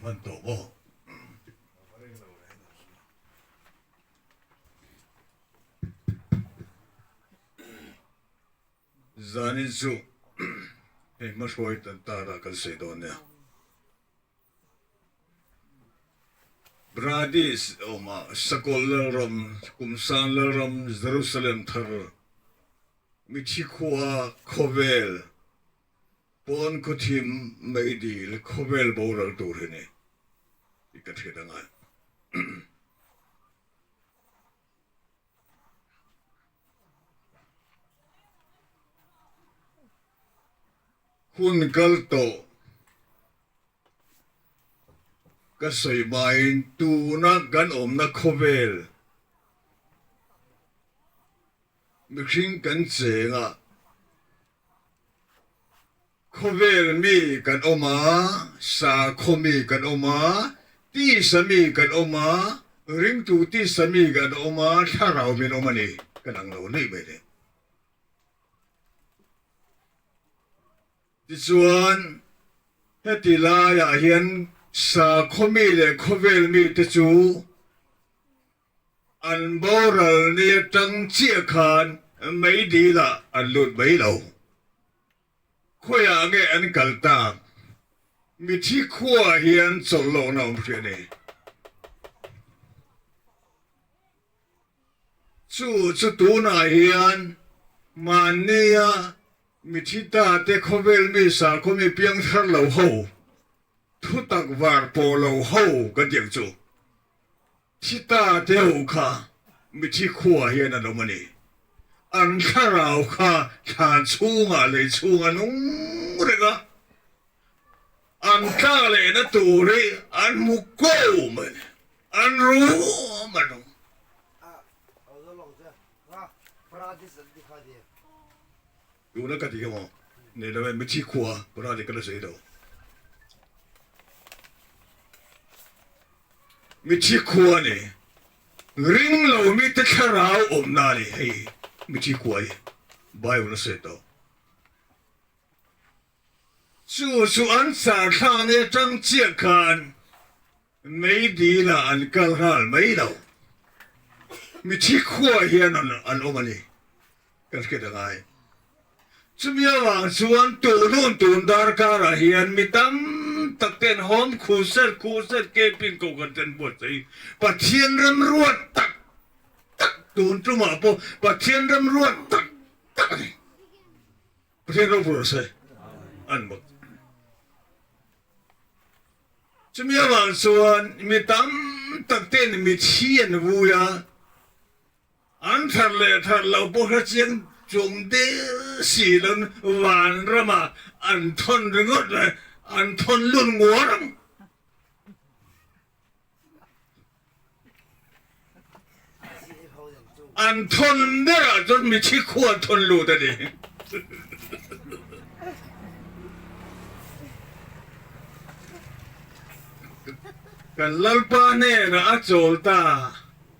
hman tawh maw? Zanin chu hei hmahruai tan tarah kan sawi dawn nia. Bradis awmah Sakawlh Lalram, Kumsan Lalram, Jerusalem thar, Mithi khua khawvel, pawn khawthim meidil khawvel boral tur hi ni tih ka hriat a ngai. Hun kal tawh ka sawi hmain tuna kan awmna khawvel mihring kan cheng a, Khawvel mi kan awm a, sakhaw mi kan awm a, tisa mi kan awm a, ringtu tisa mi kan awm a, thlarau mi an awm a ni. Kan ang lo nuih mai le. Tichuan, heti laiah hian sakhaw mi leh khawvel mite chu An boral ni atang chiah khan meidil ah an lut mai lo. Khawiah nge an kal tak? Mithi khuaah hian chawlh lohna awm hrih a ni. Chu chu tunah hian mahnia mithi ta te khawvel mi sakhaw mi piangthar lo ho thutak var pawh lo ho kan tih ang chu. Chita deuh kha mithi khua hian an awm a ni. An thlarau kha thlan chhungah lei chhung a nung reng a, an tla lehna tur hi an hmu ko mai a ni, an rum an awm. Tuna ka ti hi maw? Nei lo e, mithi khua paradis ka la sawi lo. Mithi khua ni, ring lo mite thlarau awmna a ni hei mithi khua hi Bible a sawi tawh. Chu chu an sarthlak ni atang chiah khan Meidil ah an kal nghal mai lo. Mithi khua hian an awm a ni. Kan hriat a ngai. Chumi avang chuan tunun tun darkar ah hian mi tam tak ten home khuhser khuhser camping ko kan ten buatsaih Pathian remruat tak tak tun tumah pawh Pathian remruat tak tak a ni. Pathian ropui rawh se. An bawk. Chumi avang chuan mi tam tak ten mithi an vui a, an thar leh thar lo pawh hre chiang chung der si loin vanramah an thawn ringawt leh an thawn lut nguar ang. An thawn berah chuan mithi khu an thawn lut a ni. Kan Lalpa hnenah a chawl ta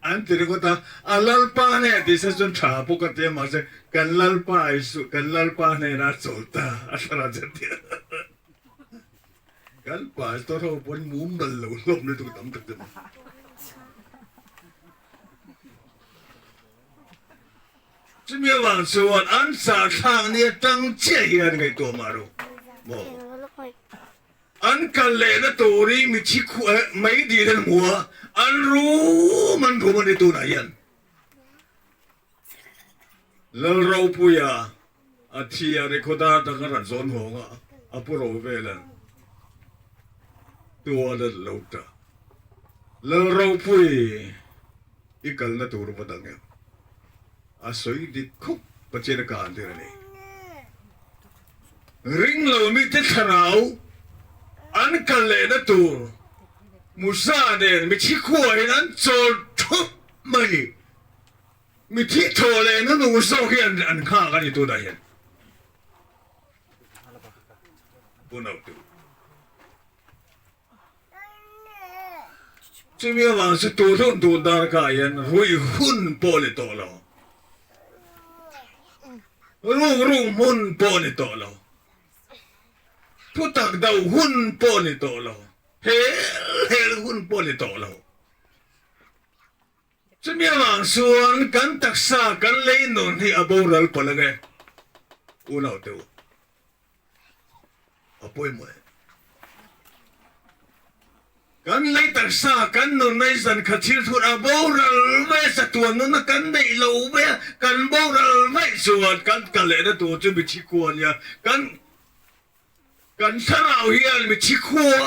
an ti ringawt a, a Lalpa hnenah tih se chuan tha pawh ka ti a, mahse kan Lalpa Isuh kan Lalpa hnenah a chawl ta a thlarau chuan a ti a. Kan pastor ho pawn mumal lo hlawm lutuk tam tak chu. Chumi avang chuan an sarthlak ni atang chiah hian ngaihtuah mah ru maw? An kal lehna tur hi mithi mai dil an hmu a, an rum an rum a ni tunah hian. Lalropuia a thi a record-a atang a rawn zawn hawng a, a pu ro vel a tual a lo ta. Lalropui i kalna tur va dang em? A sawi dik khawp Pathian a kah tir a ni. Ring lo mite thlarau an kal lehna tur Musa nen mithi khuahin an chawl thup mai. Mithi thaw leh na nung zawk hi an nghak a ni tunah hian. Pu Nautu. Chumi avang chu tu hlun tun darkah hian ruih hun pawh ni tawh lo. Ruk ruk hmun pawh ni tawh lo. Thutak do hun pawh ni tawh lo. Hel hel hun pawh ni tawh lo. Chumi avang chuan kan taksa kan lei nun hi a boral palh ange unau te u. A pawimawh em? Kan lei taksa kan nun mai zan kha thil thut a boral mai a chatuan nunna kan neih lo mai a, kan boral mai chuan kan kal lehna tur chu mithi khua a nia. Kan kan thlarau hian mithi khua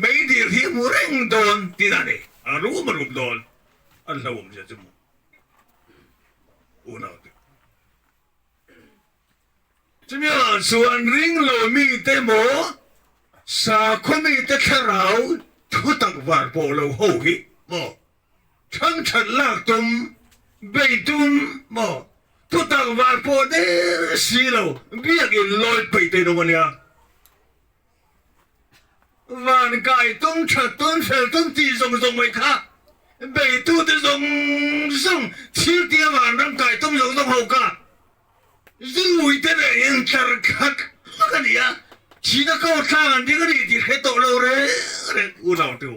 meidil hi a hmu reng dawn tihna a ni. A rum a rum dawn an hlauhawm zia chu maw unaute. Chumi ah chuan ringlo mite maw sakhaw mite thlarau thutak var pawh lo ho hi maw thangthat lak tum bei tum maw thutak var pawh der si lo biakin lawi peih te in awm ania. Van kai tum that tum fel tum tih zawng zawng mai kha beitute zawng zawng thil tia vanram kai tum zawng zawng ho kha zui te nen hian tlar khat vak a ni a, thihna ko tlang an ding a ni tih hre tawh lo reng reng unau te u.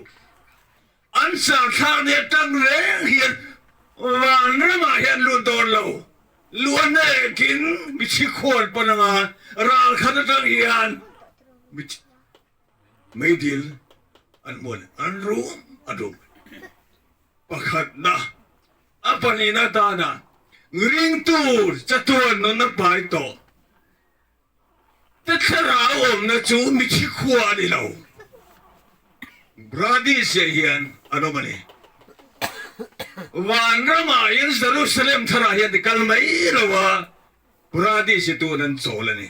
An sarthlak nia tang reng hian vanramah hian lut dawn lo. Lu a hnekin mithi khuan pawn anga ral khat atang hian meidil an hmuan an rum a rum. Pakhatna, a pahnihna atana ringtu chatuan nunna pai tawh Te thlarau awmna chu mithi khua a ni lo. Paradise-ah hian an awm a ni. Vanramah hian Jerusalem tharah hian ti kal mai lo a, Paradise tun an chawl a ni.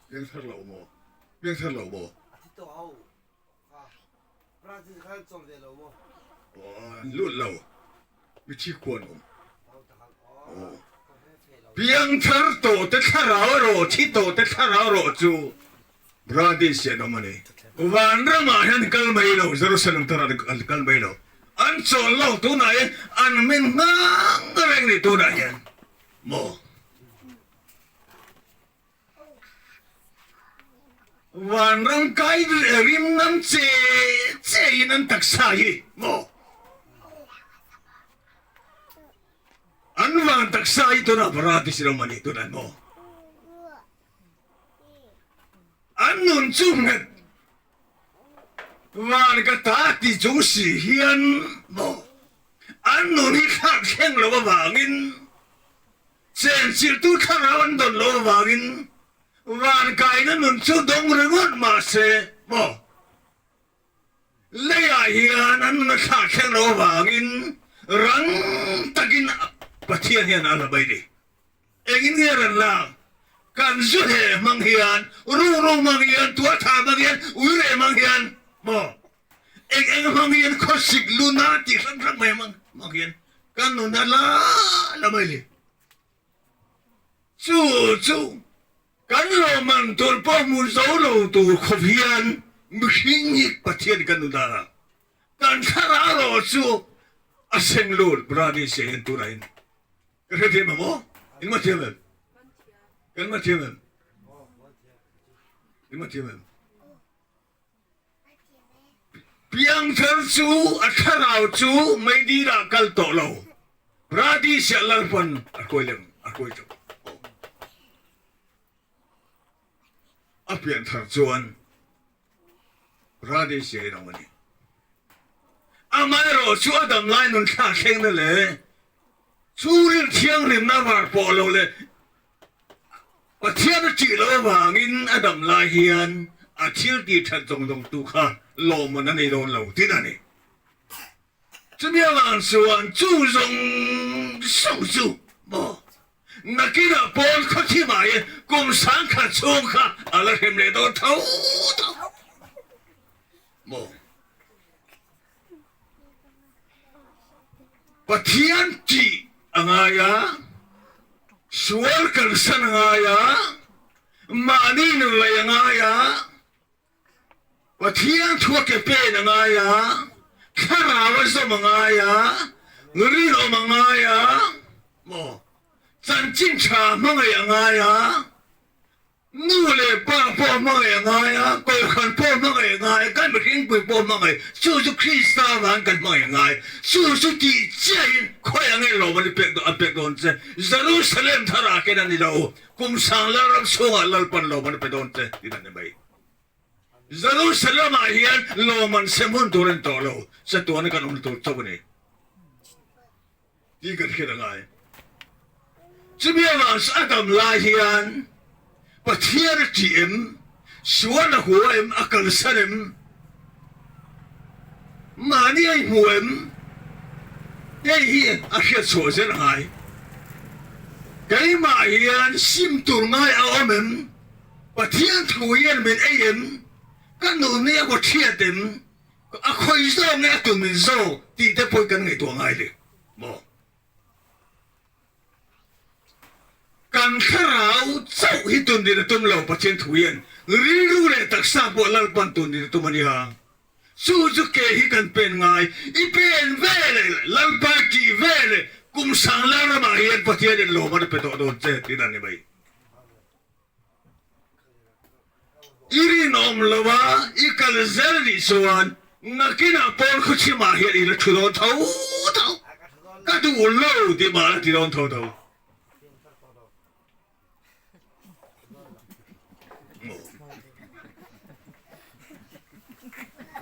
Piangthar lo maw? Piangthar lo maw? Aw, an lut lo. Mithi khua an awm. Aw. Piangthar tawh te thlarau erawh, thi tawh te thlarau erawh chu Paradise an awm a ni. Vanramah hian kal mai lo, Jerusalem tarah an kal mai lo. An chawl lo tunah hian an min nghang reng ni tunah hian. Maw? Vanram kai rim ngam che che in an taksa hi maw? An van taksa hi tunah paradis ram a ni tunah maw? An nun chu nghet van ka ta ti chung si hian maw? An nun hi thlak thleng lo avangin Chenchilhtu thlarau an dawn lo avangin van kaina nun chu dawng ringawt mah se maw? Leiah hian an nun a thlak thleng lo avangin rang takin Pathian hian a la mai ni. Engin nge ran lak? Kan zu he hmang hian, rukru hmang hian, tualthah hmang hian, uire hmang hian maw? Eng eng hmang hian khawsik luna tih hrang hrang mai hmang hian kan nun a la la mai ni. Chu chu kan lawmman tur pawh hmu zo lo tur khawp hian mihring hi Pathian kan nun dan a, kan thlarau erawh chu a seng lut brother se hian tunah hian ka hrethiam em aw? Engmah thiam em? Kan mah thiam em? Engmah thiam em? Piangthar chu a thlarau chu meidil ah kal tawh lo. Paradis ah Lalpan a hruai lem a hruai tawh. A pianthar chuan Paradis ah in awm a ni. Amaherawh chu a dam lai nun thlak thlengna leh chhungril thianghlimna var pawh lo leh Pathian a ṭih loh avangin a dam lai hian a thil tih ṭhat zawng zawng tu kha lawmman a nei dawn lo tin a ni. Chumi avang chuan chu zawng zawng chu maw nakinah pawn khawthimah hian kum sangkhat chhung kha a la hrem leh dawn tho tho maw. Pathian ṭih a ngai a, sual kalsan a ngai a, mahni nun lei a ngai a, Pathian thu a ke pen a ngai a, thlarau a zawm a ngai a, Rinawm a ngai a maw? Chanchin tha hmangaih a ngai a, nu leh pa pawh hmangaih a ngai a, kohhran pawh hmangaih a ngai a, kan mihringpui pawh hmangaih, chu chu Krista avangin kan hmangaih a ngai. Chu chu tih chiahin khawiah nge lawm an pek an pek dawn che? Jerusalem tharah ken a ni lo, kum sang Lalram chhungah Lalpan lawm an pe dawn che tih a ni mai. Jerusalem-ah hian lawm an sem hun tur a ni tawh lo, chatuana kan awm tur chauh a ni tih kan hriat a ngai. Chumi avang chu a dam lai hian Pathian a ṭih em, sual a hua em, a kalsan em, mahni a inhmu em, hei hi a hriat chhuah zel a ngai. Keimah hian sim tur ngai a awm em? Pathian thu hian min ei em? Ka nun hi a kaw thiat em? A khawi zawk nge a tun min zawk tih te pawhin kan ngaihtuah ngai le maw? Kan thlarau chauh hi tun din a tum lo Pathian thu hian rilru leh taksa pawh Lalpan tun din a tum a nia. Chu chu ke hi kan pen ngai. I pen ve leh Lalpa tih ve leh kum sang Lalramah hian Pathianin lawm a pe tawh dawn che tih dan ni mai. I rinawm lo a, i kal zel nih chuan nakinah pawn khawchhimah hian i la thu dawn tho tho. Ka duh lo tih mah la ti dawn tho tho.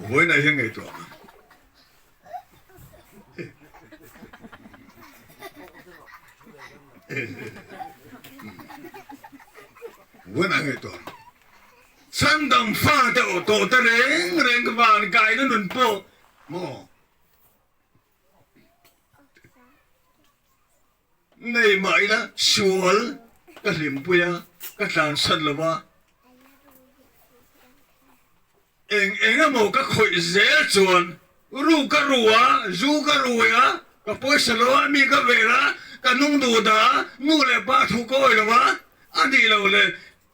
Vawiinah hian ngaihtuah ang. Vawiinah hian ngaihtuah ang. Chhandam fate aw tawh te reng reng ka van kaina nun pawh maw? Nei mah ila sual ka hlimpui a, ka tlansan lo va, eng eng emaw ka khawih zel chuan ru ka ru a, zu ka rui a, ka pawisa lo a, mi ka vel a, ka nung duh dah a, nu leh pa thu ka awih lo a, a nih loh leh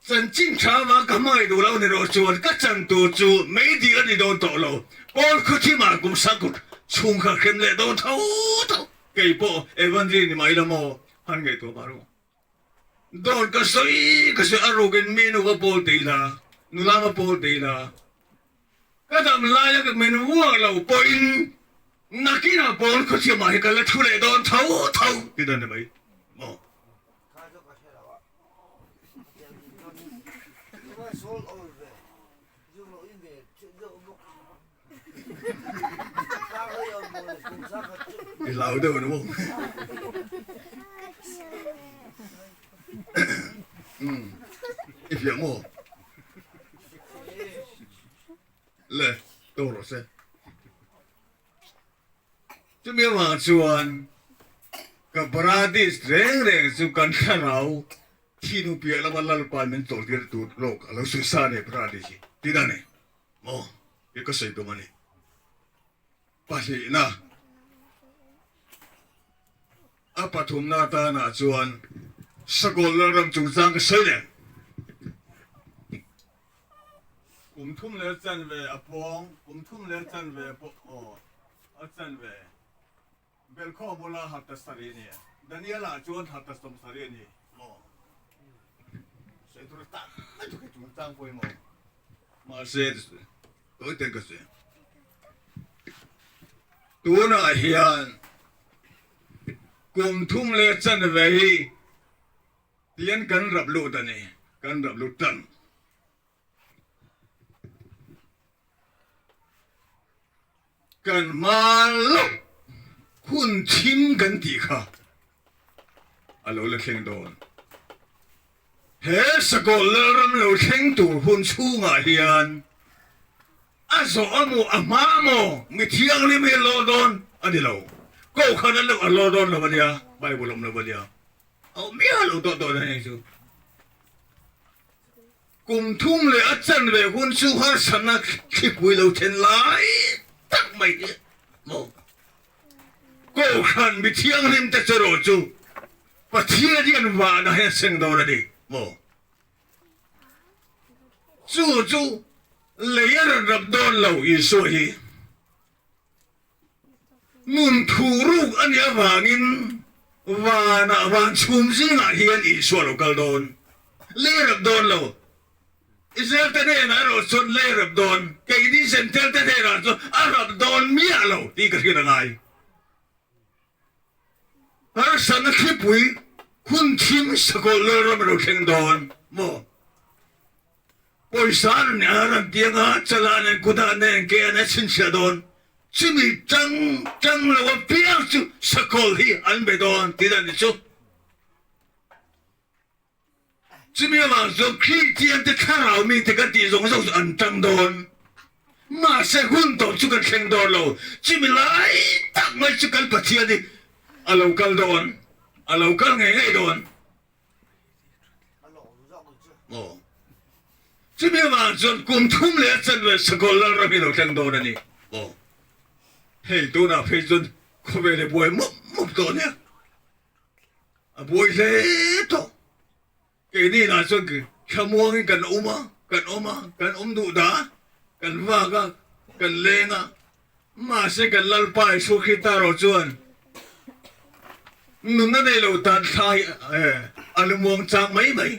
Chanchin tha vang ka hmangaih duh lo ni rawh chuan ka chan tur chu meidil a ni dawn tawh lo. Paul Khuthima kum sangkut chhung kha hrem leh dawn tho tho. Kei pawh Evangeline ni mai la maw han ngaihtuah pah ru. Dawn ka sawi ka sawi a rukin mi nu va pawl tei la, nula va pawl tei la. Ka dam laia ka min vuak lo pawhin nakinah Paul Khuthima hi ka la thu leh dawn tho tho ti dawn ni mai maw. I hlau deuh ni maw? I fiah maw? Le, to rawh se. Chumi avang chuan ka paradis reng reng chu kan thlarau thi hnu piah lama Lalpa min chawlhtir tur lawk a lo sawi sa a ni paradis hi tih dan a ni maw tih ka sawi tum a ni. Pahlihna a pathumna atanah chuan Sakawlh Lalram chungchang ka sawi leh. Kum thum leh chanve a pawng, kum thum leh chanve pawh aw a chanve. Belkhawm ula hapta sarih a ni. Daniela chuan hapta 70 a ni maw? Sawi tur a tam mai chu kei chungchang pawimawh. Mahse tawi ten ka sawi. Tunah hian kum thum leh chanve hi Tian kan rap lut a ni, kan rap lut tan. Kan hma loh hun thim kan tih kha a lo la thleng dawn. He Sakawlh Lalram lo thleng tur hun chhungah hian a zawh a maw a hma maw mi thianghlim hi a lawr dawn a ni lo. Kohhran a lawr dawn lo a nia, Bible awm lo a nia. Auh miah lo dawt dawt a ni chu. Kum thum leh a chanve hun chu harsatna thlipui lo then lai tak mai hi maw. Kohhran mi thianghlim te chu erawh chu Pathian hian vahna hi a seng dawn a ni maw. Chu chu lei a rawn rap dawn lo Isua hi. Nun thuhruk a nih avangin vanah van chhum zingah hian Isua a lo kal dawn. Lei rap dawn lo. Israel te hnenah erawh chuan lei rap dawn, keini Jentail te hnenah chuan a rap dawn miah lo tih ka hriat a ngai. Harsatna thlipui hun thim sakawlh Lalram a lo thleng dawn maw? Pawisa a rawn a rawn piang a, chala nen kutah nen ke an a chhinchhiah dawn. Chumi tang tang lo apiang chu sakawlh hi an be dawn tih dan ni chu. Chumi avang chuan Kristian te thlarau mite kan tih zawng zawng chu an tang dawn. Mahse hun tawp chu kan thleng dawn lo. Chumi lai tak mai chu kan Pathian hi a lo kal dawn, a lo kal ngei ngei dawn. Aw. Chumi avang chuan kum thum leh a chanve Sakawlh Lalram hi a lo thleng dawn a ni. Aw. Hei tunah phei chuan khawvel hi buai mup mup tawh nia. A buai hle tawh. Keini lah chuan thlamuangin kan awm a, kan awm a, kan awm duh dah a, kan vak a, kan leng a. Mahse kan Lalpa Isua Krista erawh chuan nunna nei lo tan thla hi a lumuang chang mai mai.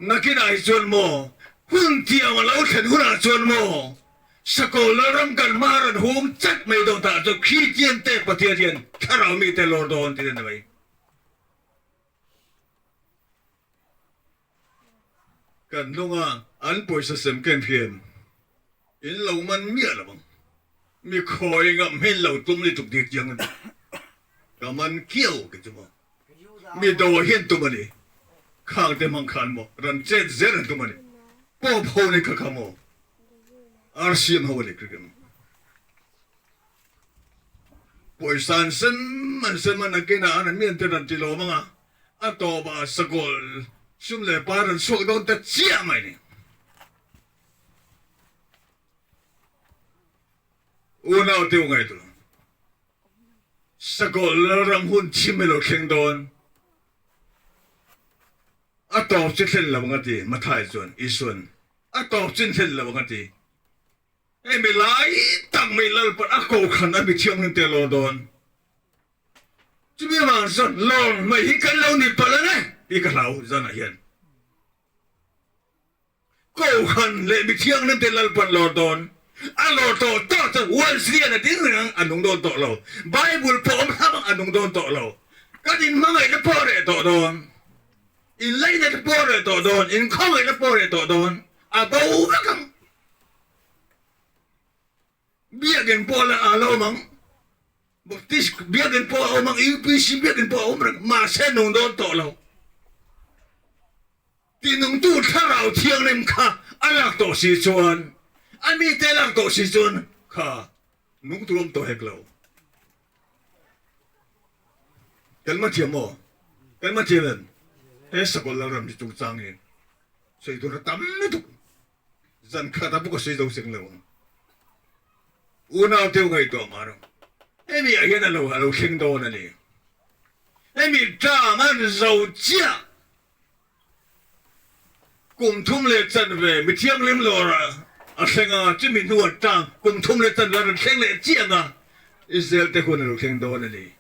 Nakinah hi chuan maw, hun tiang a lo thlen hunah chuan maw, Sakawlh Lalram kan hma rawn hung chat mai dawn tah chuan Kristian te Pathian hian thlarau mite lawr dawn tih a ni mai. Kan hnunga an pawisa sem ken hian in lo man miah lo ang. Mi khawi ngam hi in lo tum lutuk dik chiang a ni. Ka man kiau ke chu maw. Mi do hian tum a ni. Khang te hmang khan maw ran chet zel an tum a ni. Pope ho ni kha kha maw RCM ho a ni kha kha maw. Pawisa an sem an sem a nakinah an mi an te ran ti lawm anga a tawpah sakawlh sum leh pa ran chhuak dawn ta chiah mai ni. Unau te u ngaihtuah. Sakawlh Lalram hun chim i lo thleng dawn. A tawp chu thlen lo ang a ti, Mathai chuan Isua'n a tawp chin thlen lo ang a ti. Hei mi lai tak mai Lalpan a kohhran a mi thianghlim te a lawr dawn. Chumi avang chuan lawr mai hi kan lo ni palh ang e tih ka hlau zanah hian. Kohhran leh mi thianghlim te Lalpan lawr dawn a lawr tawh tawh chuan Wesley-an a ding reng ang a nung dawn tawh lo. Bible pawh awm hlauh ang a nung dawn tawh lo. Kan inhmangaihna pawh a reh tawh dawn. Inlaihna te pawh a reh tawh dawn. Inkhawngaihna pawh a reh tawh dawn. A bo vek ang. Biakinn pawh a la awm ang. Baptist biakinn pawh a awm ang, UPC biakinn pawh a awm reng. Mahse nung dawn tawh lo. Tinungtu Thlarau Thianghlim kha a lak tawh si chuan, a mite a lak tawh si chuan kha nung tur awm tawh hek lo. Kan ma thiam maw? Kan ma thiam em? He Sakawlh Lalram hi chungchang hi sawi tur a tam lutuk. Zan khat a bawk a sawi zo seng lo ang. Unau te u ngaihtuah mah rawh. Hemi ah hian a lo a lo thleng dawn a ni. Hemi term an zo chiah. Kum thum leh chanve mi thianghlim lawr a thleng a, chumi hnuah tang kum thum leh chanve a rawn thleng leh chiang a, Israel te hun a lo thleng dawn a ni.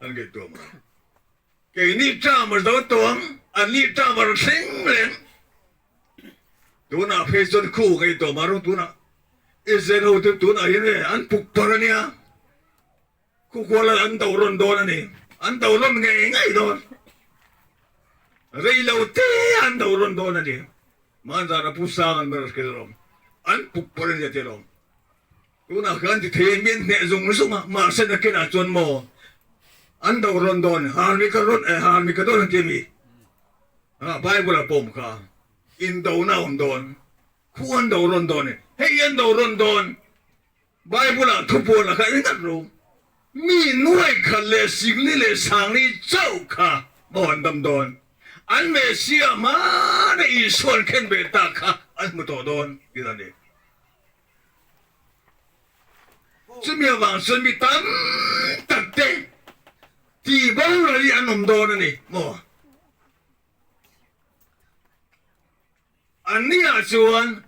An ngaihtuah mai. Keini term a zo tawh ang, anni term a rawn thleng reng. Tunah phei chuan khu ngaihtuah mah rawng tunah Israel ho chu tunah hian e an puk par a nia. Khu kuala an do rawn dawn a ni. An do rawn ngei ngei dawn. Rei lo te an do rawn dawn a ni. Hmanzan a pu sang an ber hrilh alawm. An puk par a nia tih alawm. Tunah khan ti thei min hneh zung zung a, mahse nakinah chuan maw an do rawn dawn, har mi ka rawn eh har mi ka dawn an ti a mi? Ah, Bible ah pawm kha indona a awm dawn, khu an do rawn dawn e, hei an do rawn dawn, Bible ah thupuan ah kha eng ro, mi nuai khat leh singli leh sangli chauh kha maw an dam dawn, an Messiah hmana Isua'n khen ve tak kha an hmu tawh dawn tih a ni. Chumi avang chuan mi tam tak te tih boral hi an awm dawn a ni maw? An ni ah chuan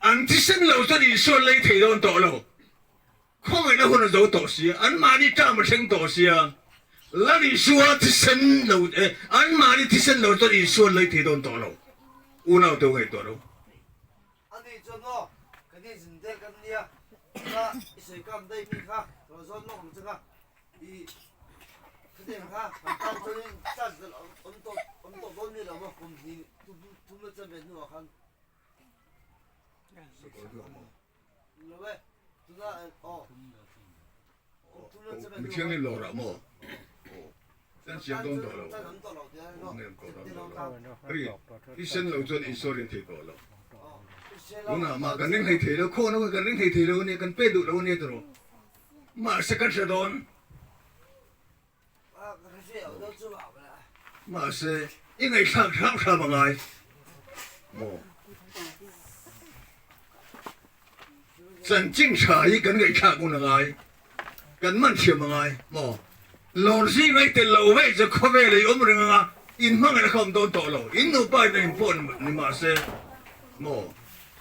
an thisen lo chuan Isua lei thei dawn tawh lo. Khawngaihna hun a zo tawh sia, anmahni term a thleng tawh sia, Lal Isua thisen lo eh, anmahni thisen lo chuan Isua an lei thei dawn tawh lo. Unau teu ngaihtuah lo. Ani chuan maw, Ka ni zin del kan nia, kha i sawi kam daih mi kha ka lo zawn lawk ang che kha, i khatiang kha kan tan chuanin chance awm tawh awm tawh dawn mi lo maw kum hnih thum la chan ve hnuah khan. Mithianghlim lawrah maw? An siam dawn tawh lo. Hei, thisen lo chuan Isua rin thei tawh lo. Tunah mah kan ring hlei thei lo, khaw no kan ring hlei thei lo a nia, kan pe duh lo a nia tiraw. Mahse kan hre dawn. Mahse, i ngaihthlak hram hram a ngai maw? Chanchin tha hi kan ngaihthlak ngun a ngai, kan man thiam a ngai maw? Lawr zing ai tel lo vei chu khawvel ei awm reng anga in hmangaih kha awm dawn tawh lo, in nupa in a in pawh ni mahse maw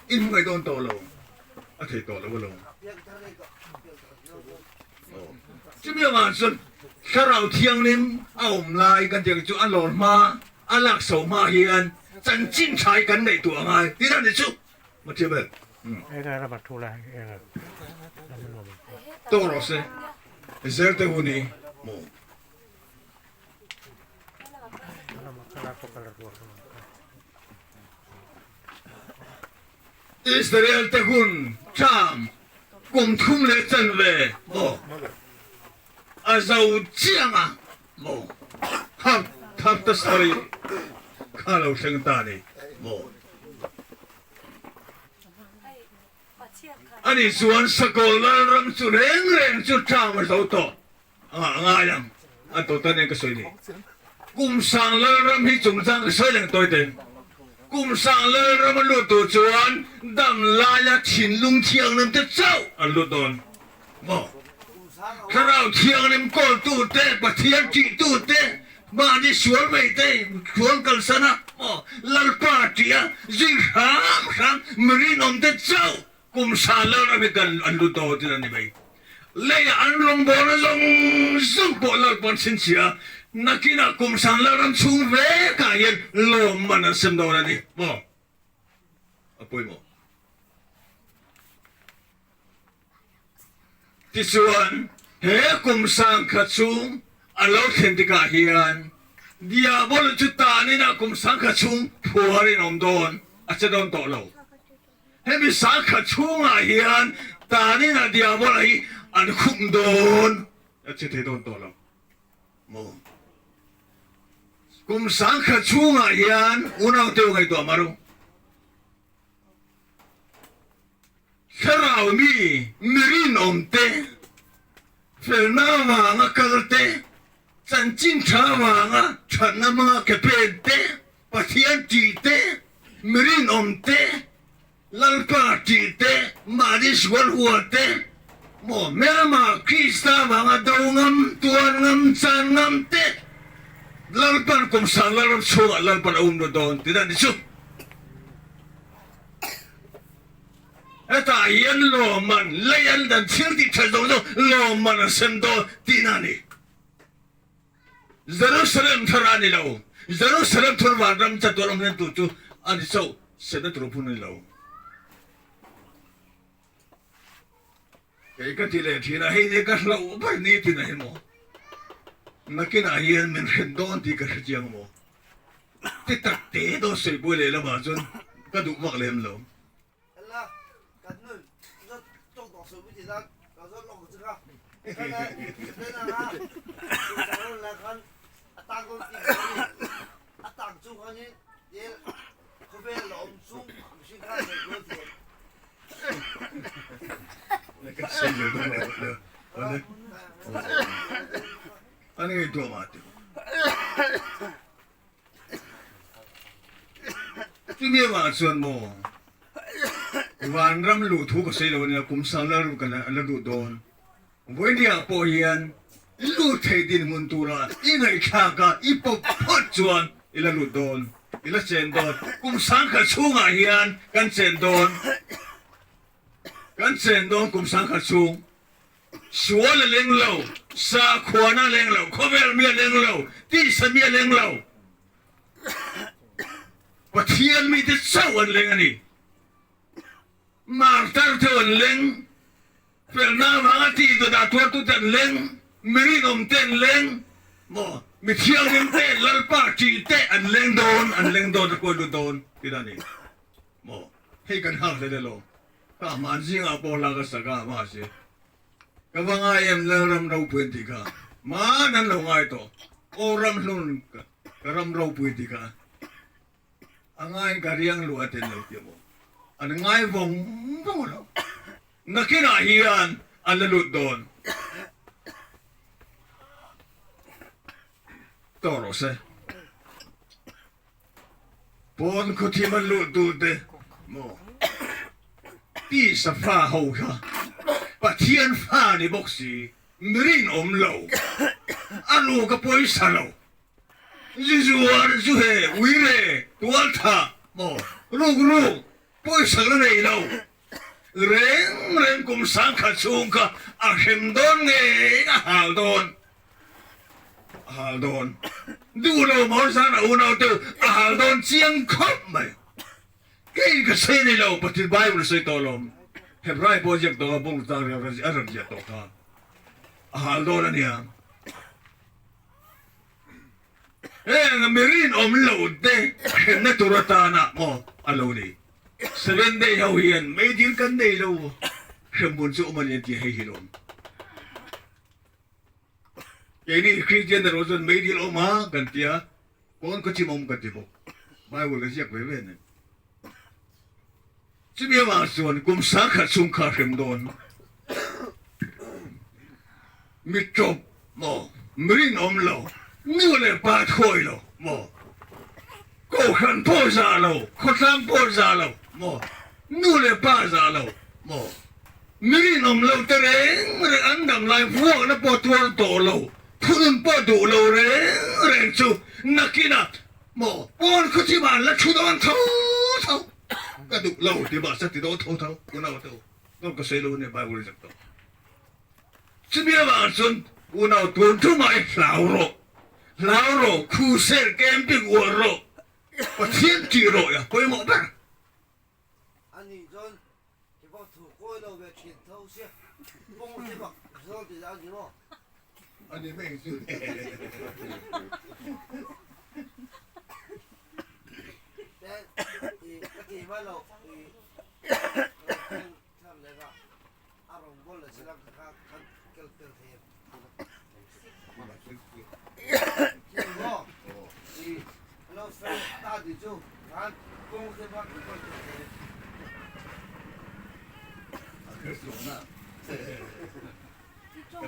in hmangaih dawn tawh lo, a thei tawh lo alawm. Chumi avang chuan Thlarau Thianghlim a awm lai kan tih ang chu a lawr hma, a lak so hma hian chanchin tha hi kan neih tuah angai tih dan ni chu ma thiam em? Tawk rawh se, zel te hun hi maw? Israel te hun ṭam kum thum leh chanve maw a zo chiang a maw thap thap ta sawi kha lo thleng ta ni maw. Ani chuan Sakawlh Lalram chu reng reng chu ṭam a zo tawh a ngai ang a to ta nen ka sawi ni. Kum sang Lalram hi chungchang ka sawi leng tawi teng. Kum sang Lalram a lut tur chuan dam laia thinlung thianghlim te chauh an lut dawn maw? Thlarau thianghlim kawltu te, Pathian ṭihtu te, mahni sual mai te sual kalsan a maw? Lalpa ṭih a zui hram hram mi rinawm te chauh Kum sa Lalram hi kan an lut dawn tin a ni mai. Leiah an rawngbawlna zawng zawng pawh Lalpawn chhinchhiah a, nakinah kum sang Lalram chhung vekah hian lawmman an sem dawn a ni maw? A pawimawh. Tichuan, he kum sang kha chhung a lo thlen tikah hian Diabol chu tanin kum sang kha chhung phuarin awm dawn a che dawn tawh lo. Hemi sangkhat chhungah hian Tanina Diabola hi an khum dawn a che thei dawn tawh lo maw? Kum sangkhat chhungah hian unaute u ngaihtuah mar u. Thlarau mi mi rinawm te, felna avanga kal te, chanchin tha avanga thatna hmanga ke pen te, Pathian tih te, mi rinawm te, Lalpa tih te, mahni sual hua te, maw hmelma Krista vanga do ngam, tuar ngam, chan ngam te, Lalpan kum sang Lalram chhungah Lalpan a um ru dawn tih dan ni chu. Hetah hian lawmman, lei an dan thil tih that zawng zawng lawmman an sem dawn tihna a ni. Jerusalem thar a ni lo. Jerusalem thar vanram chatuan awm hlen tur chu a ni chauh, semna tur phun a ni lo. Kei ka ti leh thin a, hei nia ka hlauh ber ni tin a hi maw? Nakinah hian min hren dawn tih ka hre chiang maw? Ti tak te dawn sawi buai leh lamah chuan ka duh vak lem lo. An ngaihtuah mah teh. Chumi avang chuan maw vanram luh thu ka sawi lo ania, kum sang la ru ka la duh dawn. Vawinia pawh hian i lut thei dinhmun tura i ngaihthlak a, i pawp phawt chuan i la lut dawn, i la chen dawn. Kum sangkhat chhungah hian kan chen dawn, kan chen dawn kum sangkhat chhung. Sual a leng lo, sakhuana a leng lo, khawvel mi a leng lo, tisa mi a leng lo. Pathian mite chauh an leng a ni. Martar te an leng, felna avanga tih duh dah tuartute an leng, mi rinawm te an leng, maw mi thianghlim te, Lalpa ṭih te an leng dawn, an leng dawn, a kual lut dawn tih a ni. Maw hei kan hak hle lo, ka hman zingah pawh hla ka sak a, mahse ka va ngai em Lalram ropui an tih kha, man an lo ngai tawh, aw ram hlun ka ram ropui tih kha. A ngaiin ka riang luh a tel lo tih maw? An ngai vawng vawng lo. Nakinah hian an la lut dawn tawh rawh se. Pawn khawthim an luh duh te maw? Tisa fa ho kha Pathian fa ni bawk si, mi rinawm lo, a ruk a pawisa lo. Zu zuar, zu he, ui re, tual tha maw, ruk ruk, pawisa la nei lo. Reng reng kum sangkhat chhung kha a hrem dawn nge a hal dawn? A hal dawn. Duh lo maw zan a unau te a hal dawn chiang khawp mai. Kei ka sawi nei lo, Pathian Bible sawi tawh lo. Hebrai pawh ziak tawh a, bawng tang a rawn ziah tawh kha. A hal dawn a nia. Heng mi rinawm lo te hremna tur atana maw a lo ni. Seven day ho hian meidil kan nei lo hremhmun chu awm a ni an ti hei hi lawm. Keini Kristian erawh chuan meidil awm a kan tia pawn khawchim awm kan ti bawk. Bible a ziak ve ve nen. Chumi avang chuan kum sangkhat chhung kha hrem dawn mi tawp maw, mi rinawm lo, nu leh pa thawi lo maw, kohhran pawh zah lo, khawtlang pawh zah lo maw, nu leh pa zah lo maw, mi rinawm lo te reng reng an dam lai vuakna pawh tuar tawh lo, thunun pawh duh lo reng reng chu nakinah maw pawn khawchhimah an la thu dawn tho tho. Ka duh lo ti mah se ti dawn tho tho unau te u dawn ka sawi lo ania Bible in zak tawh. Chumi avang chuan unau tun thumah i hlau rawh, hlau rawh, khusel camping uar rawh, Pathian tih rawh i a pawimawh ber. Ani chuan i pawh thu kawi lo ve thin tho sia, pawng te bak zawl tih dah ani maw? Ani mai chu.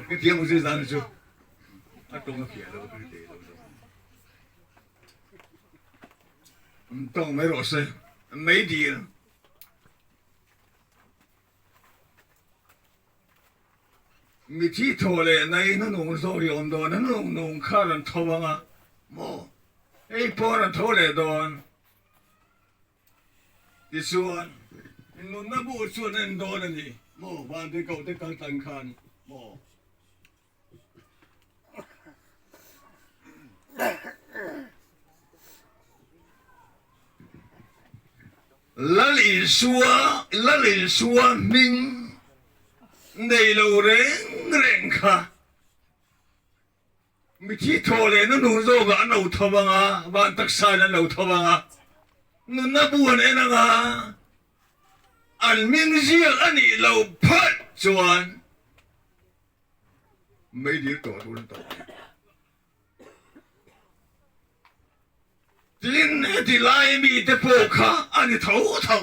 Ka thiam u zan chu a tawng a fiah lo ka ti lo. Tawng mai rawh se mei dil. Mithi thaw leh nai hnunung zawk hi awm dawn a, hnunung nung kha rawn tho ang a maw? Hei pawh rawn tho leh dawn. Tichuan, nunna bu chuan a en dawn a ni maw? Vanti koh te kal tlang khan maw? Lal Isua, Lal Isua hming nei lo reng reng kha mithi thaw leh na nu zawkah an lo tho ang a, van taksain an lo tho ang a, nunna bu an en ang a, an hming ziak a nih loh phawt chuan meidil tawh tur an tawh ang. Tin, heti lai mite pawh kha a ni tho tho.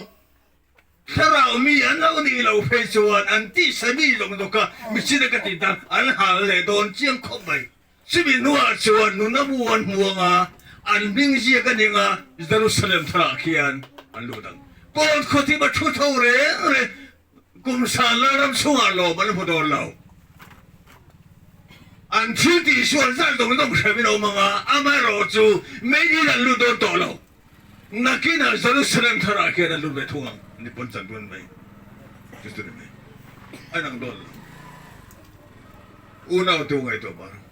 Thlarau mi an lo nih loh phei chuan an tisa mi zawk zawk a michina ka tih tan an hal leh dawn chiang khawp mai. Chumi hnuah chuan nuna bu an hmu ang a, an hming ziak a ning a, Jerusalem tharah khian an lut ang. Pawn khawthim a thu tho reng reng, kum sanla ram chhungah lawm an hmu dawn lo. An thil tih sual zat zawng zawng hrem in a awm ang a, amaherawh chu meidil an lut dawn tawh lo. Nakinah Jerusalem tharah khian an lut ve thung ang, ni pawn chan run mai. Chu chu ni mai. A inang dawn lo. Unau te u ngaihtuah mah rawh.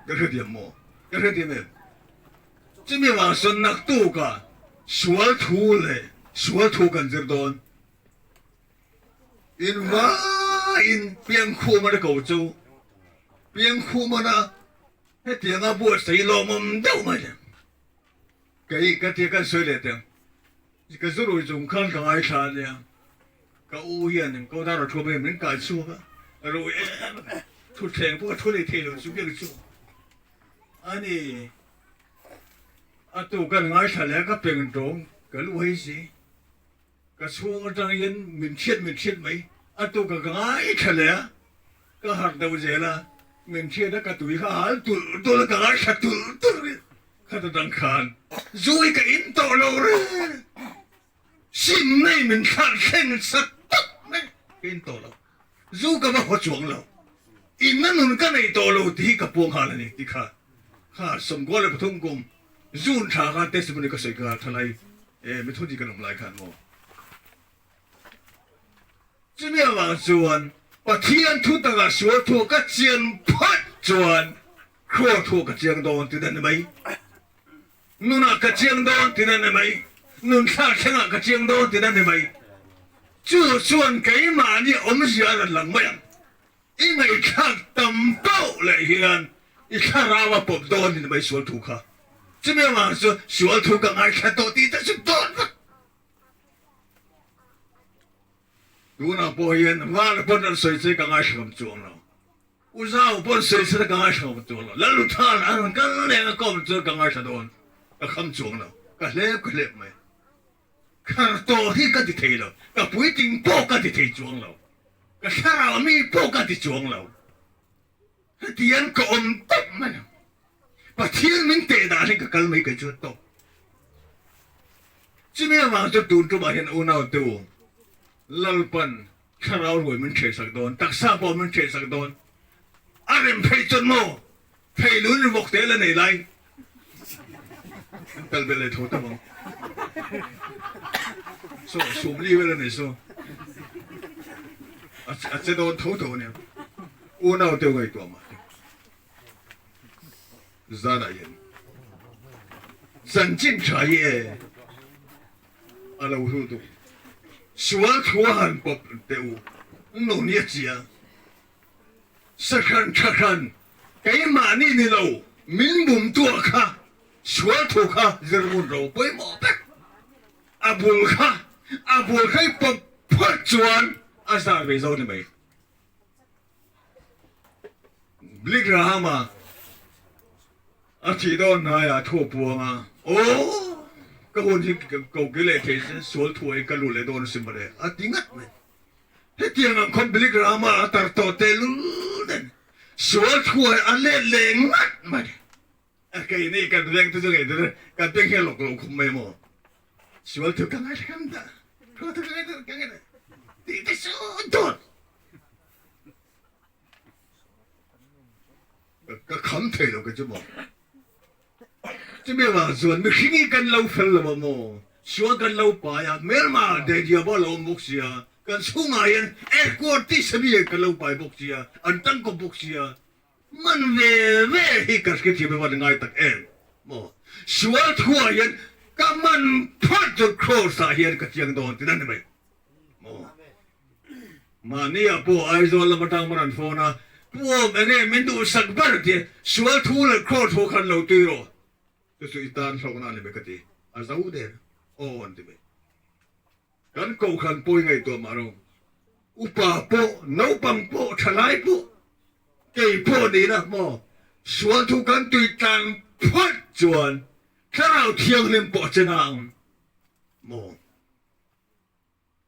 Ka hrethiam maw? Ka hrethiam em? Chumi vang sawn naktukah sual thu leh sual thu kan zir dawn. In vaiin piangkhum a ko chu piangkhum a na hetianga buatsaih lawmawm deuh mai le. Kei ka tia kan sawi leh teng. Ka zurui chung khan ka ngaithla a nia. Ka u hian ko dar a thu mai min kai chhuak a, ka rui em a, thutthleng pawh a thu leh thei lo chu biak chu a ni. A tu kan ngaithla leh a ka peng tawng ka lu hei si. Ka chhung atang hian min hriat min hriat mai. A tu ka ngaithla leh a, ka harh deuh zel a, min hriat a ka tui kha a hal tulh tulh a, ka ngaithla tulh tulh rih. Khat atang khan zui ka in tawh lo reng. Sim nei min thlah thleng sak tak mai ka in tawh lo. Zu ka va haw chuang lo. Inna nun ka nei tawh lo tih hi ka puang nghal a ni ti kha kha 93 kum June thla khan testimony ka sawi kha thalai e mithun hi kan awm lai khan maw. Chumi avang chuan Pathian thu takah sual thu ka chian phat chuan Khuar thu ka chiang dawn ti dan ni mai. Nunah ka chiang dawn ti dan ni mai. Nun thlak thlengah ka chiang dawn ti dan ni mai. Chu chuan keimahni awmzia a rawn lang mai ang. I ngaihthlak tam pauh leh hian i thlarau a pawp dawn ni mai sual thu kha. Chumi avang chuan sual thu ka ngaithla tawh tih te chu dawn vek. Tunah pawh hian Val pawn an sawi che ka ngaithla ngam chuang lo. U Zau pawn sawi che ka ngaithla ngam chuang lo. Laluthan an rawn kal leng a kawm chuan ka ngaithla dawn. Ka kham chuang lo. Ka hlep ka hlep mai. Khar tawh hi ka ti thei lo, ka puitling pawh ka ti thei chuang lo, ka thlarau mi pawh ka ti chuang lo. Hetiang ka awm tawp mai ang. Pathian min teh dan hi ka kal mai kei chuan tawp. Chumi avang chu tun tumah hian unau te u, Lalpan thlarau ruai min ṭhehsak dawn, taksa pawh min ṭhehsak dawn. A rem phei chuan maw Thei lun ri vawk te la nei lai an kal belh leh tho ta ang. So sumli vel a nei so a che dawn tho tho ania. Unau te ngaihtuah mah te zanah hian chanchin tha hi e a lo hlu tuk. Sual thu a han pawp teh u nun hi a chiang. Sahran thahran, keimahni ni lo, min bumtuah kha, sual thu kha zir ngun ro pawimawh vek. A bul kha, a bul kha i pawp phawt chuan a zar ve zo ni mai. Billy Graham-a a thih dawn hnaiah thu a puang a, Aw, ka hun hi ko ki leh thei se sual thuahin ka lut leh dawn a si mawle, a ti ngat mai. Hetiang ang khawn Billy Graham-a a tar tawh tehlul nen sual thuai a let leh ngat mai. A keini kan veng te chu ngei te kan beng hian lawk lo khum mai maw. Sual thu ka ngaithla kan dah, sual thu ka ngaithla ka ngaithla tih te chu dawt. Ka kham thei lo ka chu maw. Chumi avang chuan mihring hi kan lo fel lo a maw? Sual kan lo pai a, hmelma dehdiah pawh a lo awm bawk sia, kan chhungah hian airport tih sami kan lo pai bawk sia, an tangkawp bawk sia, man ve ve hi ka hrethiam hi van ngai tak em maw? Sual thuah hian ka man phawt chu Kraws ah hian ka chiang dawn tihna ni mai maw? Mahnia pawh Aizawl lam atang man an phone a, Pu Awm enge min duhsak ber tih sual thu leh khaw thu khan lo tui rawh, chu chu i tan hlawkna a ni mai ka ti, a zo der aw an ti mai. Kan kohhran pawh i ngaihtuah mah ro, upa pawh, naupang pawh, thalai pawh, kei pawh nihna maw sual thu kan tui tlang phawt chuan thlarau thianghlim pawh a che na ang maw.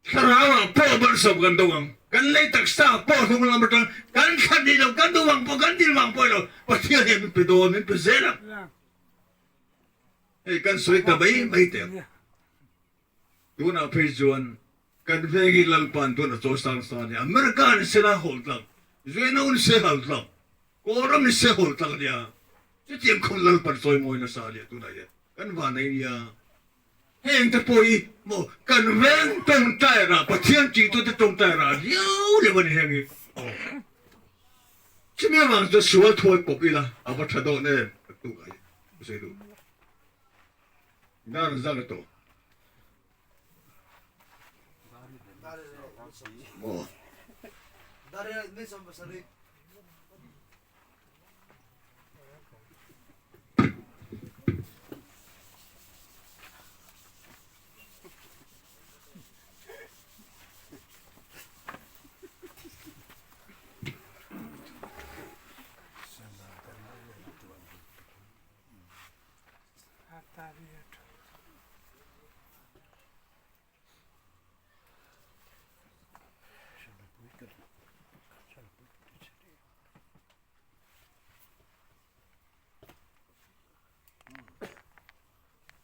Thlarau ah pawh malsawm kan dawng ang. Kan lei taksa pawh hnung lam atang kan thlan ni lo, kan duh vang pawh, kan dil vang pawh i lo, Pathian hian min pe dawn, min pe zel ang. Hei kan sawi ta mai mai teh ang. Tunah phei chuan kan veng hi Lalpa'n tun a chawi sang sa a nia. America ni se la hawl tlang, Zuaino ni se hal tlang, Kawlram ni se hawl tlang a nia. Chutiang khawm Lalpa'n chawi mawi nasa a nia tunah hian kan van ei nia. Heng te pawh hi maw kan veng tawngtai rah Pathian tih tute tawngtai rah riau riau a ni heng hi. Aw. Chumi avang chuan sual thuai pawp ila a va tha dawn em ka tuk a hi ka sawi duh. Dar zak a tawh. Maw.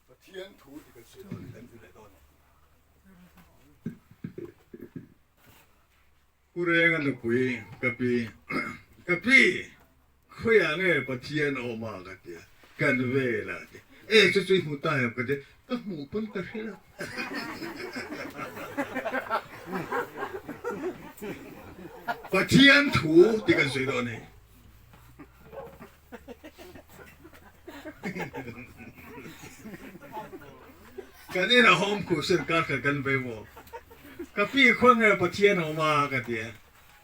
Pathian thu ti kan sawi dawn kan ti leh dawn. Pu Renga nupui ka pi ka pi khawiah nge Pathian awm a ka ti a kan vel a ti e chu chu i hmu ta em ka ti ka hmuh pawn ka hre lo. Pathian thu ti kan sawi dawn hei. Kan inah home khuhsen kar khat kan vei maw? Ka pi khua nge Pathian a awm a ka ti a,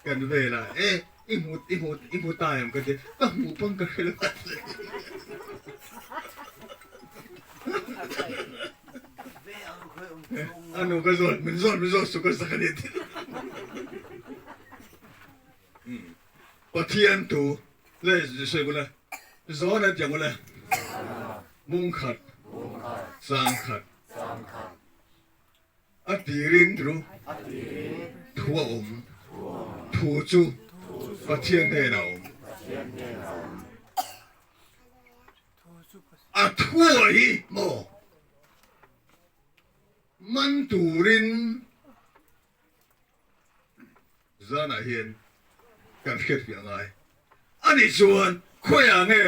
kan vel a, e i hmu i hmu i hmu ta em ka ti a, ka hmuh pawn ka hre lo a ti. A nu ka zawt min zawt min zawt suh ka zak a ni a ti. Pathian tu le sawi bula zawn a tiang ula mungkhat changkhat a tirin ru thu a awm thu chu Pathian hnenah a awm a thu a hi maw man turin Zanah hian kan hriatfiah ngai a nih chuan khawiah nge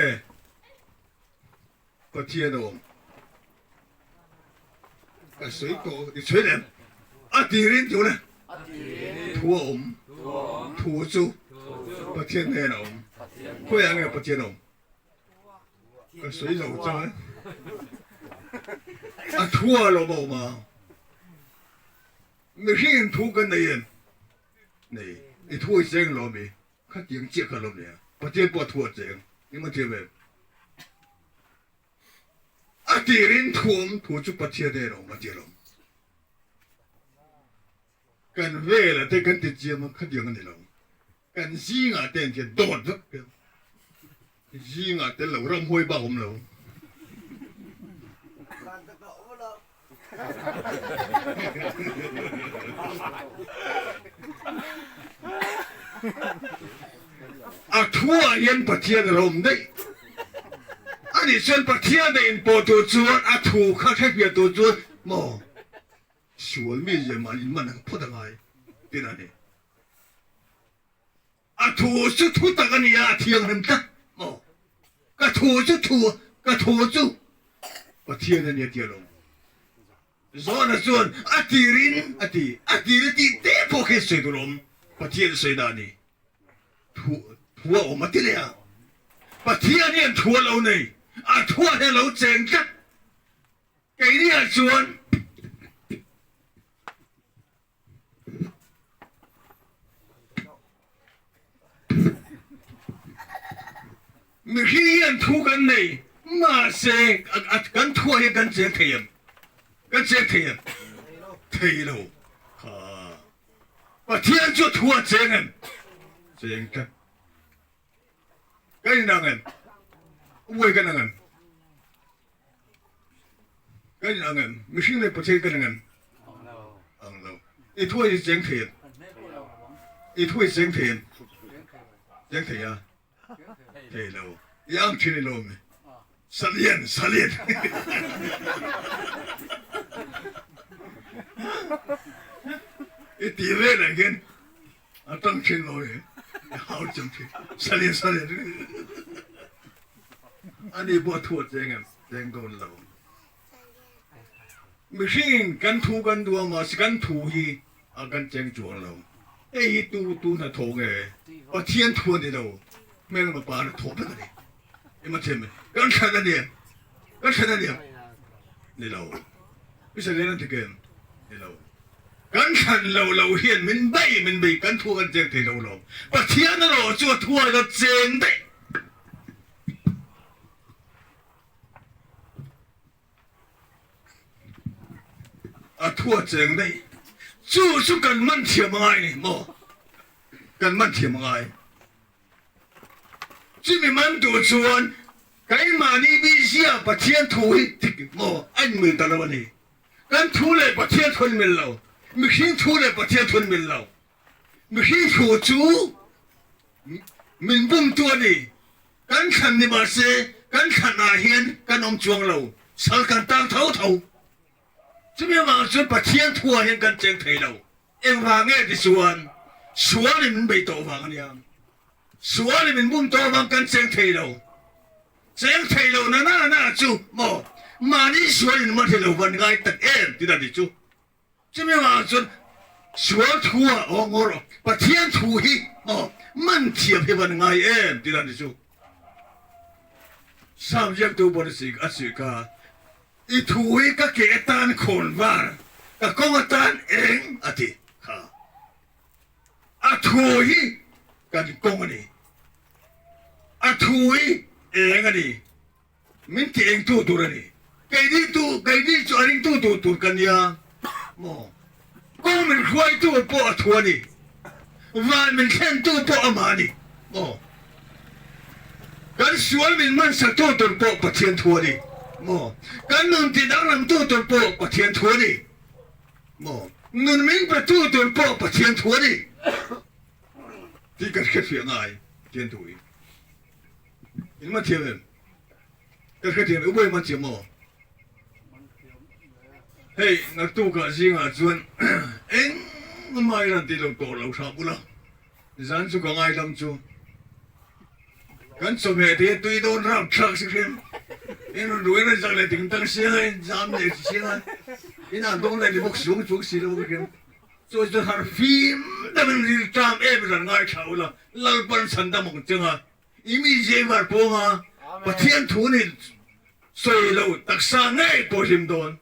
Pathian a awm? Ka sawi tawh i chhui lem. A tirin tih ule thu a awm, thu chu Pathian hnen a awm. Khawiah nge Pathian a awm? Ka sawi zo chang e. A thu a lawm a awm a. Mihringin thu kan nei em? Nei. I thu i cheng lo mi? Khatiang chiah kha lo nia. Pathian pawh a thu a cheng. Engmah thiam em? A tirin thu awm, thu chu Pathian en awm a ti alawm. Kan vela te kan ti chiam a, khatiang a ni lo. Kan zingah te an khian dawt vek piang. Zingah tel lo ramhuai bak awm lo. A thuah hian Pathian a lo awm daih. Anih chuan Pathian a inpawh tur chuan a thu kha hre hmiah tur chuan maw sual mi zia mah inman ang phawt a ngai tih a ni. A thu chu thu tak a ni a, a thianghlim tlat maw? Ka thu chu thu, ka thu chu Pathian a ni a ti alawm. Zawhna chuan a tirin a ti, a tir a tih te pawh khi sawi tur a awm, Pathian sawi dah a ni. Thu, thu a awm a ti leh a. Pathian hian thu a lo nei, a thuah hian a lo cheng tlat. Keiniah chuan. Mihring hian thu kan nei, mahse kan thuah hian kan cheng thei em? Kan cheng thei em? Thei lo. Kha. Pathian chu thu a cheng em? Cheng tlat. Kan inang em? Uai kan ang em? Kan inang em? Mihring leh Pathian kan ang em? Ang lo. I thu hi cheng thei em? I thu hi cheng thei em? Cheng thei a? Thei lo. I ang thin i lo mi? Salian, salian. I ti vel ang hian A tang thin lo e, i hau chang thin, salian salian ani pawh a thu a cheng em, cheng dawn lo. Mihringin kan thu kan duh a mahse kan thu hi a kan cheng chuang lo. Hei hi tu tu hnathawh nge? Pathian thu a ni lo, hmelma pa hnathawh vek a ni. Ema thiam e, kan thlan a ni em? Kan thlan a ni em? Ni lo. Israel an ti kem? Ni lo. Kan thlan lo lo hian min bei min bei, kan thu kan cheng thei lo lawm. Pathian erawh chu a thuain a cheng daih. A thu a cheng daih. Chu chu kan man thiam a ngai ni maw? Kan man thiam a ngai. Chumi man duh chuan keimahni mizia Pathian thu hi dik maw a inmil ta lo a ni. Kan thu leh Pathian thu an mil lo. Mihring thu leh Pathian thu an mil lo. Mihring thu chu min bumtu a ni. Kan thlan ni mahse kan thlanah hian kan awm chuang lo. Sal kan tang tho tho. Chumi avang chuan Pathian thuah hian kan cheng thei lo. Engvang nge ti chuan sualin min bei tawh vang a nia. Sualin min bum tawh avang kan cheng thei lo. Cheng thei lo na na na chu maw mahni sualin man hi lo van ngai tak em ti na ni chu. Chumi avang chuan sual thuah aw ngawr Pathian thu hi maw man thiam hi van ngai em ti na ni chu. Sam ziaktu pawh a si kha. I thu hi ka ke atan khawn var, ka kawng atan eng a ti kha. A thu hi kan kawng a ni. A thu hi eng a ni. Min ti engtu tur a ni. Keini tu, keini chu a ringtu tur tur ka nia maw? Kawng min hruaitu pawh a thu a ni. Van min thlentu pawh amah a ni maw? Kan sual min hmansaktu tur pawh Pathian thu a ni maw? Kan nun ti danglamtu tur pawh Pathian thu a ni maw? Nun min petu tur pawh Pathian thu a ni tih kan hrefiah ngai Pathian thu hi. In man thiam em? Kan hrethiam em? U Bawi man thiam maw? Hei naktukah zingah chuan engmah i rawn ti lo tawh lo hram ula, zan chu ka ngaidam chu. Kan chawhmeh te hi tui dawn rap thlak si hrim. In rawn ruai rawn zak leh ding dang sia a, in zam leh si sia a, in an dawn leh ni bawk sung chung si lo hrim. Chu chu har fim deuhin rilṭam em rawn ngaithla ula, Lalpan chhandam ang chunga I mi zengvar pawnga Pathian thu nih sawi lo taksa ngei pawh hlim dawn.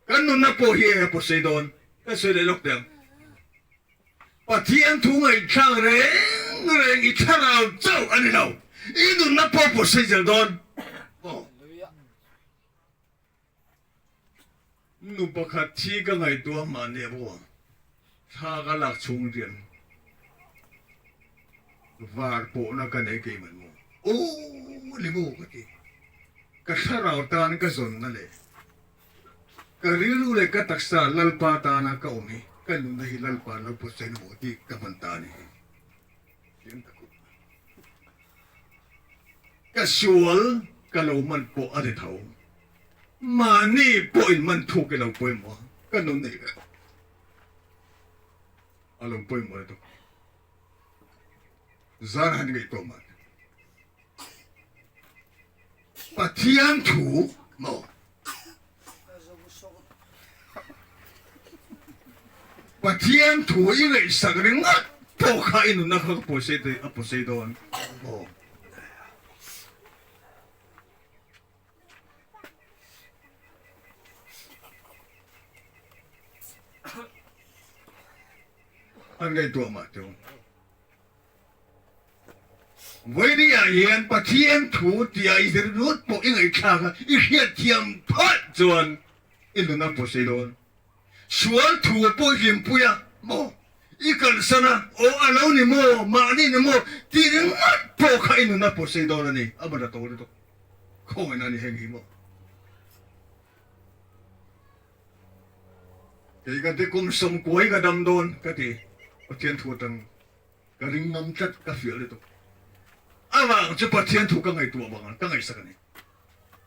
Kan nunna pawh hi eng a pawh sawi dawn kan sawi leh lawk teh ang. Pathian thu ngaihthlak reng reng i thlarau chauh a ni lo, i nunna pawh pawh sawi zel dawn. Aw. Nu pakhat thi ka ngaihtuah mahni a bawk ang. Thla ka lak chhung rian var pawhna ka nei keimah maw? Aw ni maw ka ti. Ka thlarau tan ka zawnna leh ka rilru leh ka taksa Lalpa tana ka awm hi ka nunna hi Lalpa lo pawtsaina maw tih ka hman ta a ni hi. Thiam tak u. Ka sual ka lo man pawh a ni tho. Mahni pawh in man thuk i lo pawimawh a, ka nun neih ve a lo pawimawh lutuk. Zan han ngaihtuah mah teh. Pathian thu maw? Pathian thu i ngaihsak ringawt pawh kha i nunna kha ka pawisa a pawisa dawn maw? An ngaihtuah mah chu. Vawinia hian Pathian thu tia i zir lut pawh i ngaihthlak a, i hriatthiam phawt chuan i nun a pawh sei dawn. Sual thu pawh i hlimpui a maw? I kalsan a, aw a lo ni maw, mahni ni maw tih ringawt pawh kha i nun a pawh sei dawn a ni, a man a to lutuk. Khawngaihna a ni heng hi maw? Kei ka ti kum sawmkuai ka dam dawn ka ti, Pathian thu atang ka ring ngam tlat ka fiah lutuk. Avang chu Pathian thu ka ngaihtuah vang ka ngaihsak a ni.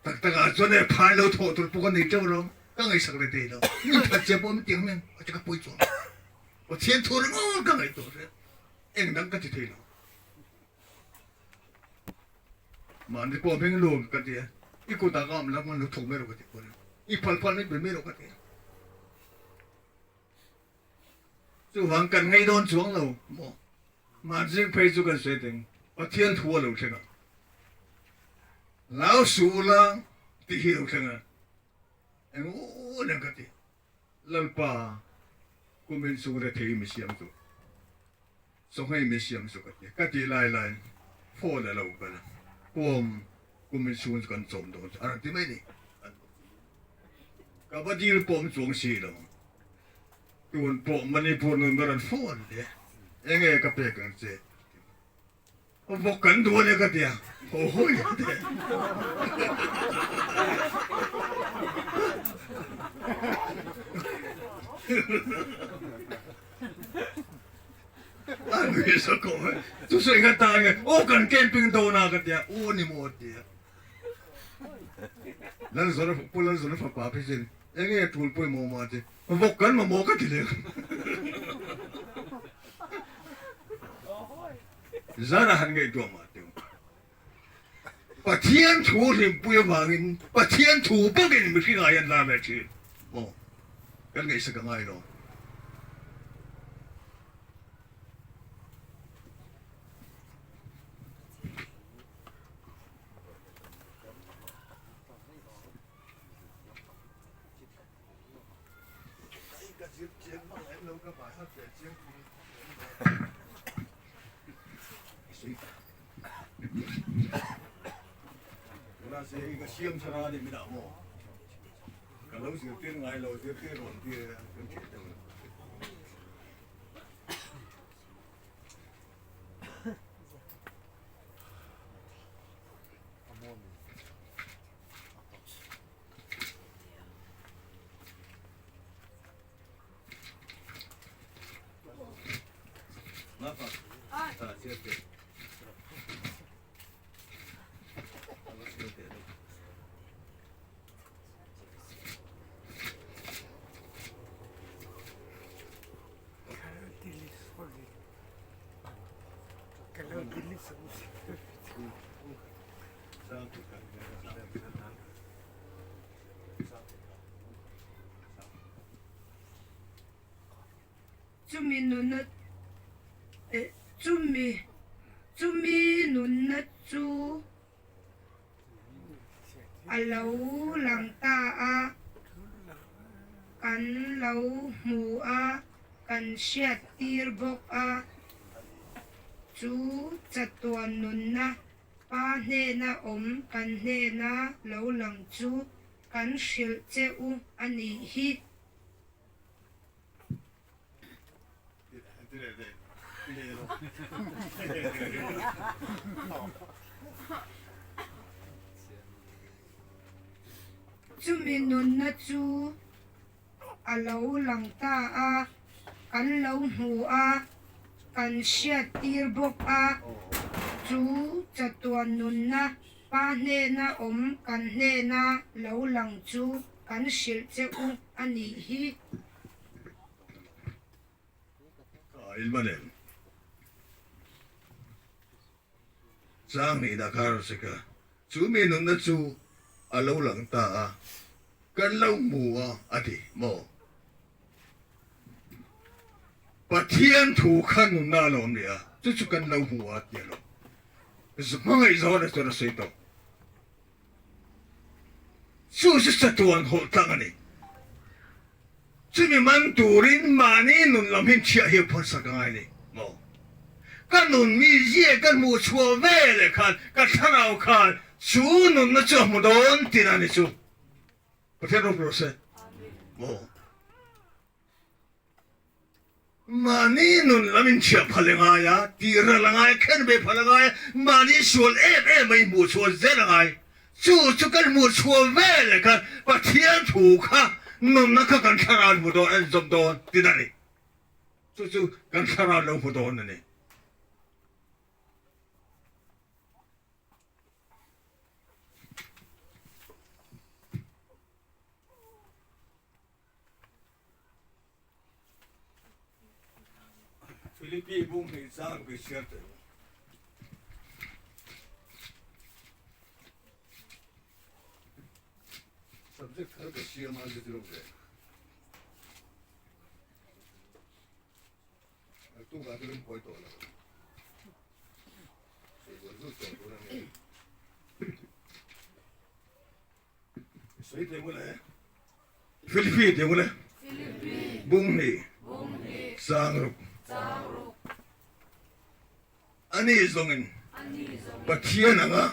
Tak tak ah chuan e phai lo thawh tur pawh ka nei teuh lo, ka ngaihsak leh thei lo. Min that che pawh min ti ang em a ti ka pawi chuang. Pathian thu ringawt ka ngaihtuah zel, eng dang ka ti thei lo. Mahni pawh hming lu ka ti a, i kutah ka awm lo hman lo thawk mai rawh ka ti pawh a ni, i phal phal mai mai rawh ka ti a. Chuvang kan ngei dawn chuang lo maw? Mahzing phei chu kan sawi teng, Pathian thu a lo thleng a, Hlau suh ula tih hi a lo thleng a, eng un ang ka ti. Lalpa, kumin chung rethei mi siam chu, chawnghei mi siam chu ka ti. Ka tih lai laiin phone a lo kal a, Puam, kumin chhung chu kan chawm dawn chu a rawn ti mai ni. Ka va dil pawm chuang si lo. Tun pawh Manipur nun ka rawn phone leh enge ka pek ang che vawk kan duh ania ka ti a, haw hawi ka ti. A nui sa khawp mai, chu sawi kha ta nge aw kan camping dawn a ka ti a, aw ni maw a ti a. Lalzawna Pu Lalzawna fapa phei chuan enge tul pawimawh mah ti Vawk kan mamawh ka ti leh. Zara han ngaihtuah mah teu. Pathian thu hlimpui avangin Pathian thu bawkin mihring ah hian lar leh thin maw? Kan ngaihsak a ngai lo. Chumi nunna chumi chumi nunna chu a lo lang ta a, kan lo hmu a, kan hriat tir bawk a, chu chatuan nunna Pa hnena awm kan hnena lo lang chu kan hrilh che u a nih hi. Chumi nunna chu a lo lang ta a, kan lo hmu a, kan hriattir bawk a, chu chatuan nunna Pa hnena awm kan hnena lo lang chu kan hrilh che u a nih hi. Chang hnihna kha a rawn sek a, chu mi nunna chu a lo lang ta a, kan lo hmu a, a ti maw? Pathian thu kha nunna a lo awm leh a, chu chu kan lo hmu a ti a lo. Hmangaih zawna chuan a sawi tawh. Chu chu chatuan hawlh tlang a ni. Chumi man turin mahni nun lam hin chhiah hi phawnsak a ngai ni maw? Ka nun mi zia ka hmuh chhuah ve leh khan ka thlarau khan chu nunna chu a hmu dawn tina ni chu. Pathian rawp rawh se maw? Mahni nun lam in chhiah phal a ngai a, tih ral a ngai a, khen ve phal a ngai a, mahni sual em em a inhmuh chhuah zel a ngai. Chu chu kan hmuh chhuah ve leh khan Pathian thu kha nunna kha kan thlarau hmu dawn a inzawm dawn tih a ni. Chu chu kan thlarau lo hmu dawn a ni. Philippi bung hnih chang ka chhiar teh u. Subject thar ka siam a zit lo ve. ka lungkawi tawh lo. Sawi zul zul tawh tur a ni. Sawi teh mawle. Philippi teh mawle. Bunghni. Changruk. Ani zawngin Pathian anga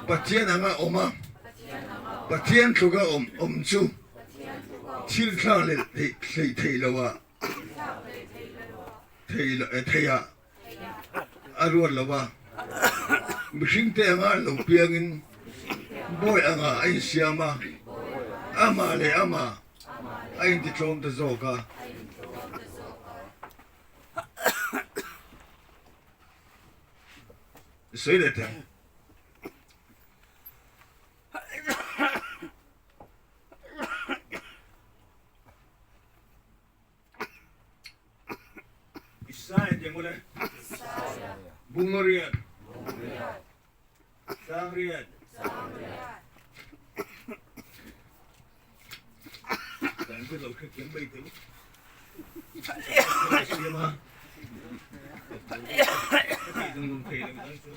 Pathian anga awm a, Pathian tluka awm awm chu thil thlak leh theih theih lo ah theih ah a ruat lo a, mihringte anga lo piangin bawi anga a insiam a, amah leh amah a intitlawm ta zawk a. Sawi leh teh ang. Isaiah teh mawle. Bungriat. Sangriat. Dan chu lo hrethiam mai teh u. Siam a. Ka tih zawng zawng thei lo dan chu.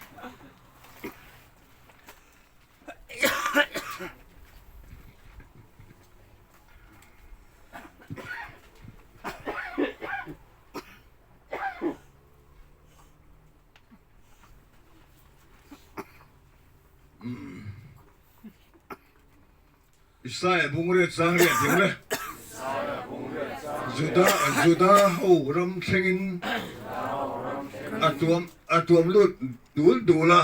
Isaiah bungriat changriat ding le. Juda Juda ho ram thlengin a tuam a tuam lut dul dul a.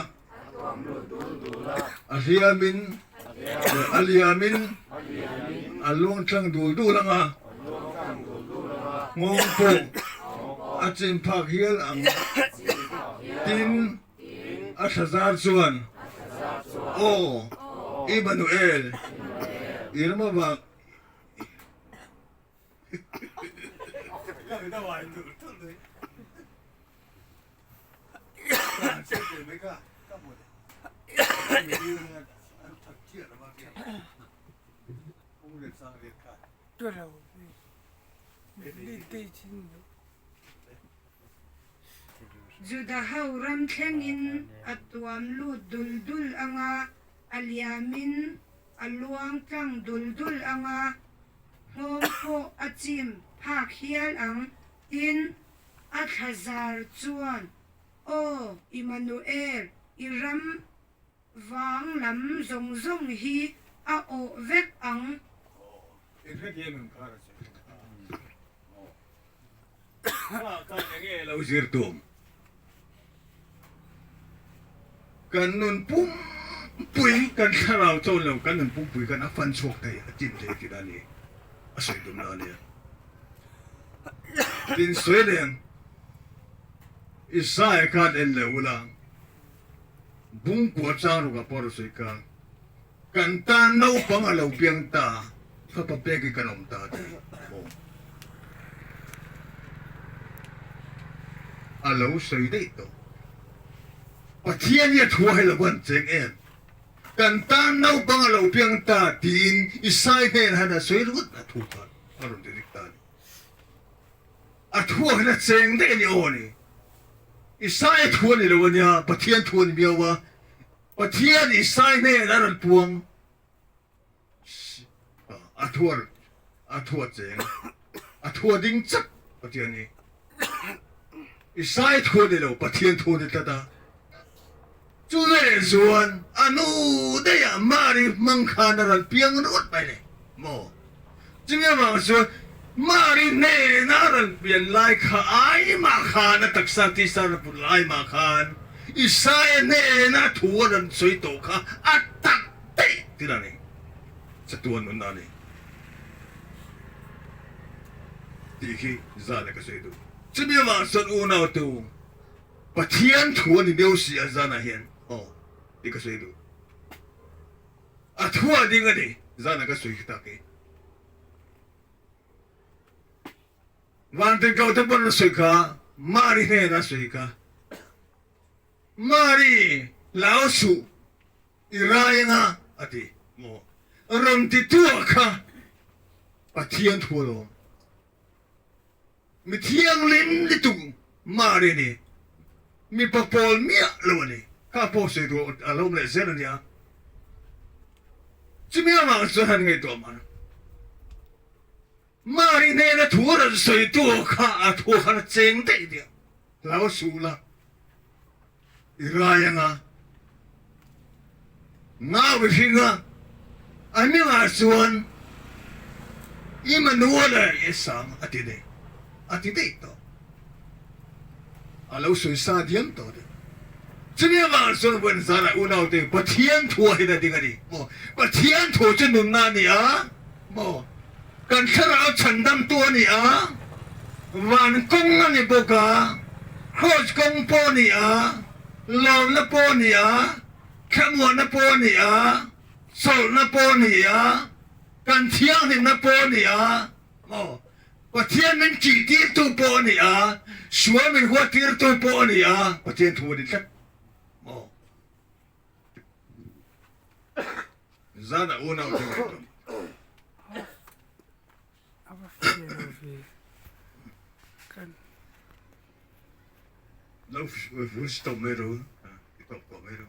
A hliamin a liamin a luang tlang dul dul anga nghawng pawh a chin phak hial ang. Tin, a thlazar chuan, Aw, Immanuel, i ram avang Juda ho ram thlengin a tuam lut dul dul ang a, a liamin a luang tlang dul dul ang a, nghawng pawh a chim phak hial ang. Tin, a thlazar chuan, Aw, Immanuel, i ram vang lam zawng zawng hi a awh vek ang. Lo zir tum. Kan nun pumpui kan thlarau chawn lo kan nun pumpui kan a fan chhuak thei a chim thei tih a ni a sawi tum na a nia. Tin sawi leng Isaiah khan en leh ula bungkua chang ruk a pawr sawi kha kan tan naupang a lo piang ta fapa pek in kan awm ta tih aw a lo sawi daih tawh. Pathian hi a thu a hei lo an cheng em? Kan tan naupang a lo piang ta tiin Isai hnen han a sawi ringawt a thu kha a rawn ti rik ta a ni. A thu ah hian a cheng daih a ni aw a ni. Isai a thu a ni lo a nia, Pathian thu a ni miau a. Pathian Isai hnen a rawn puang a thu a thu a cheng a thu a ding chak Pathian hi. Isai thu a ni lo, Pathian thu a ni tlat a. Chu leh chuan a nu daih ah Mari hmang khan a rawn piang ringawt mai le maw? Chumi avang chuan Mari hnena a rawn pian lai kha ai mah khan a taksa tisa rawn put lai mah khan Isaia hnena thu a rawn sawi tawh kha a tak daih tir a ni. Chatuan nunna a ni tih khi zan ah ka sawi duh. Chumi avang chuan unautu Pathian thu a ni deuh si a zanah hian aw tih ka sawi duh. A thu a ding a ni zanah ka sawi tak hi. Vantin ko te pawn a sawi kha Mari hnenah a sawi kha Mari hlau suh i rai anga a ti maw rawn ti tu ah kha Pathian thu alawm. Mi thianghlim lutuk. Mari ni mipa pawl miah lo a ni. Kha pawh sawi tur a lo awm leh zel a nia. Chumi avang chuan han ngaihtuah man. Mari hnena thu rawn sawitu kha a thu khan a cheng daih nia. Hlau suh la, i rai anga ngau i hring a, a hmingah chuan Immanuel-a i sang a ti daih, a ti daih tawh. A lo sawi sa diam tawh deuh. Chumi avang chuan Buanzara unaute Pathian thu a hina ding a ni maw? Pathian thu chu nunna a ni a maw? Kan thlarau chhandamtu a ni a, van kawng a ni bawk a, kraws kawng pawh a ni a, lawmna pawh a ni a, thlamuanna pawh a ni a, chawlhna pawh a ni a, kan thianghlimna pawh a ni a maw? Pathian min ṭihtirtu pawh a ni a, sual min huattirtu pawh a ni a, Pathian thu a ni tlat maw? Zan a unau te ngaihtuah. Lo full stop mai ru, i tawp tawh mai ru.